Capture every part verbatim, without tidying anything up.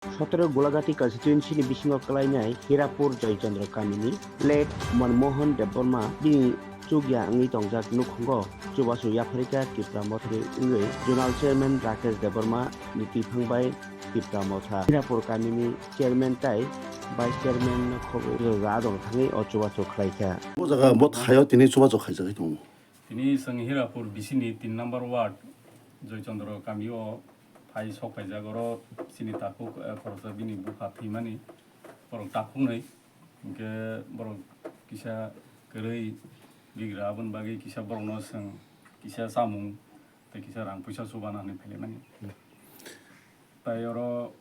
Sotoro Golagati constituency ni bisingo kwlainai Hirapur Joychandra kamini late Manmohan Debbarma bini chukya wngwi tongjak nukhungo chubachu yapharikha Tipra Mothani wngwi zonal chairman Rakesh Debbarma ni twiphang bai Tipra Motha Hirapur kamini chairman tai vice chairman no khobwi adong thangwi o chubachu khlaikha. O jaga bo thaio tini chubachu khaijagwi tongo. Tini chwng Hirapur bisini tin number ward Joychandra kamio phai sok phaijak, oro chini takhuk, eh, khoroksa bini bupha thwimani, borok takhuknwi, hinkhe borok kisa kwrwi bigra, aboni bagwi kisa borokno chwng kisa chamung tei kisa rang puisa chubana hinwi phailaimani. Tai oro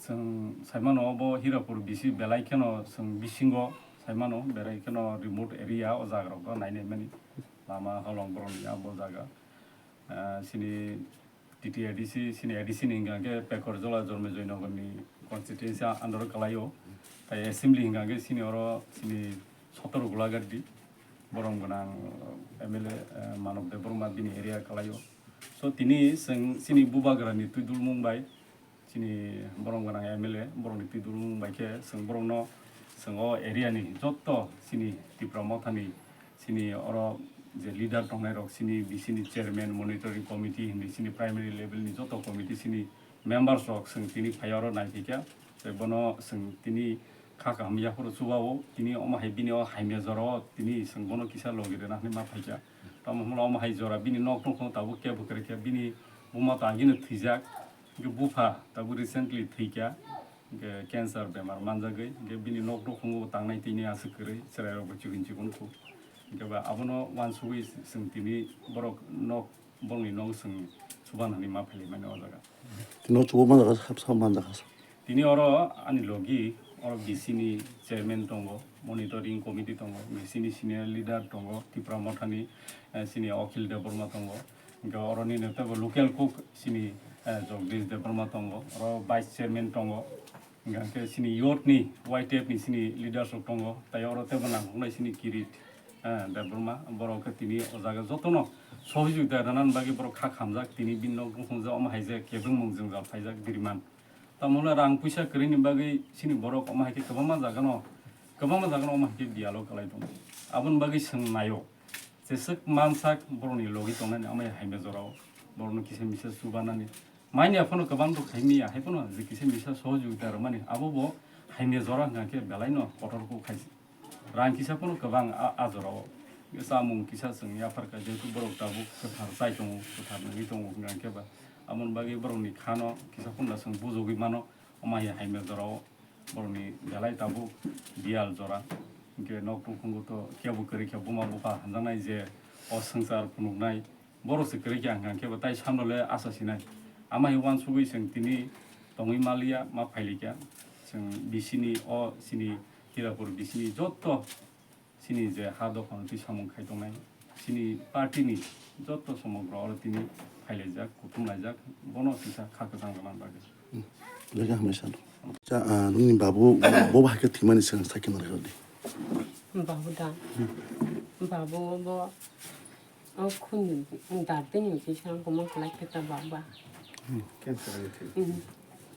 chwng saimano, obo Hirapur bisi belai kheno chwng bisingo saimano, belai kheno remote area o jaga rok nainai mani, lama holong borokni abo jaga. Ah, chini T T A D C, chini A D C ni hwnka khe Pekorjola Jormejoy Nagar ni constituency under o kwlaio. Tai assembly hwnka khe chini oro chini Sotor Gulagardi, borom gwnang M L A, eh, Manob Debbarma bini area kwlaio. So tini chwng chini bubagra ni twi dulmung bai, chini borom gwnang M L A borokni twi dulmung bai khe chwng borokno, chwng o area ni joto chini Tipra Motha ni chini oro je leader tongnai rok, chini bisini chairman, monitoring committee hinwi chini primary level ni joto committee chini members rok chwng tini phai oro nai phaikha. Tei bono chwng tini kha kaham yaphuru chubao, tini omo hai bini o hamya jora o tini chwng bono kisa logi rwna hinwi ma phaikha. Tamo hwnba omo hai jora bini nok tongkho tabuk kebo kwrwikha, bini buma to agini thwijak, hinkhe bupha tabuk recently thwikha, hinkhe cancer bemar manjagwi, hinkhe bini nok tongkho tangnai tini aswk kwrwi, chwrairokbo chikon chikon kho. Hinkhe ba abono uansugwi chwng tini borok nok, borokni nok chwng chubanani ma phailaimani o jaga. Tino chubo manjak kha, sab sab manjak kha. Tini oro ani logi, oro B C ni chairman tongo, monitoring committee tongo, B C ni senior leader tongo, Tipra Mothani, eh, sini Akhil Debbarma tongo. Hinkhe oro nini teibo local cook sini, eh, Jagdish Debbarma tongo, oro vice chairman tongo. Hinkhe sini youth ni, Y T F ni sini leaders rok tongo, tai oro teibo nangkuknai sini Kirit, eh, Debbarma, borok khe tini o jaga jotono sohojogita rwnani bagwi borok kha khamjak, tini bini nok nukhungjak, omo hai je kebengmung jwngjal phaijak, diriman. Tamo hwnle rang puisa kwrwini bagwi chini borok omo hai khe kwbangma jagano, kwbangma jagano omo hai khe biyalo kwlai tongo. Aboni bagwi chwng naio, jeswk mansak borokni logi tongnani omo hai hamya jorao borokno kisa misa chubanani. Manya phano kwbang rok hai miya, hai phano je kisa misa sohojogita rwmani, abo bo hamya jora hwnkha khe belaino kotor kuk hai se. Rang kisa phano kwbang a, a jorao. Chamung kisa chwng yapharkha, jehetu borok tabuk kwthar chai tongo, kwthar nugwi tongo hwnkha khe ba. Aboni bagwi borokni khano kisa phano da chwng bujogwi mano, omo hai hamya jorao borokni belai tabuk biyal jora. Hinkhe nok nukhungo to kebo kwrwi khe buma bupha hamjaknai je o swngchar phunuknai. Borok se kwrwi kha hwnkha khe bo tai samno le asa sinai. Ama hai uansugwi chwng tini tongwi maliya, ma phailikha. Chwng bisini o chini Hirapur bisini joto chini je ha dophano twi samung khai tongnai, chini party ni joto somogro oro tini phailaijak, kuthumlaijak, bono kisa kha kwchang rwna bagwi. Lekha hamai sano. Cha, ah, nini babu, bo bahai khe thwimani swkang sakhe nang rwdi. Babu da. Babu bo o khun dar dini kisa koma kwlai khe ta baba. Cancer ni thwi.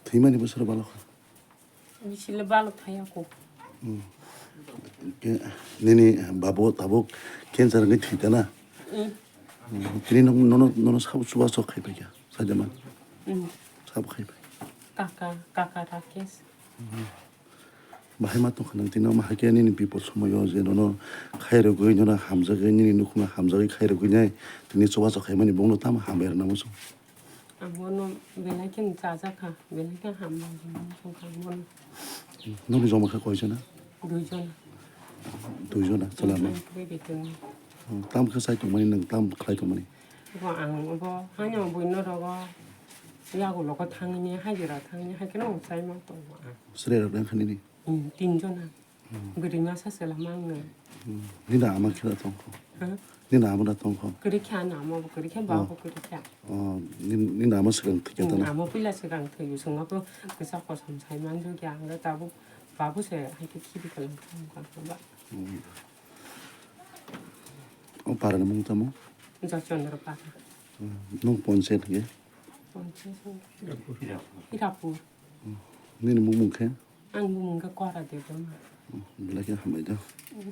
Thwimani bwswk balo kha. Bisi le balo thaya ko. Ke, nini babu tabuk cancer ni thwi ta na. Tini nono, nono sabo chuba sok khai pai kha. Sajama. Sabo khai pai. Kaka, kaka Rakesh. Bahai ma tongkha nang tini ma haikhe nini bipot somoyo je nono khairogwi nono hamjagwi nini nukhungno hamjagwi khairogwi nai tini chubachu khaimani bongno tamo hambai rwna muchung. Ang bono belai kheno chajakha, belai khe hambai rwna muchungkha ang bono. Nokni joma khe koijona? Duijona. Duijona chwla ma? Duijona khe betonwi. Tamo khe chai tongmani nwng tamo khlai tongmani? Bo ang bo haino buino rogo yago logo thangni hajira thangni hai kheno ang chai ma tongo ang. Chwrai rok nang kha nini? Tinjona. Bwrwi masa se lama ang nai. Nini ama khe da tongkho? Nini ama da tongkho? Kwrwi khe ani ama bo kwrwi khe ba bo kwrwi khe. Nini ama swkang thwi khe ta na? Ama puila swkang thwi swngma bo kwchak kosom sai manju khe ang tabuk babu se hai khe khibi kwlwng thang kha ba. O para ni mung tamo? Jachandra para. Nung ponchayat khe? Ponchayat. Hirapur. Nini bumung khe? Ang bumung khe Kora Debbarma. Belai khe hambai do.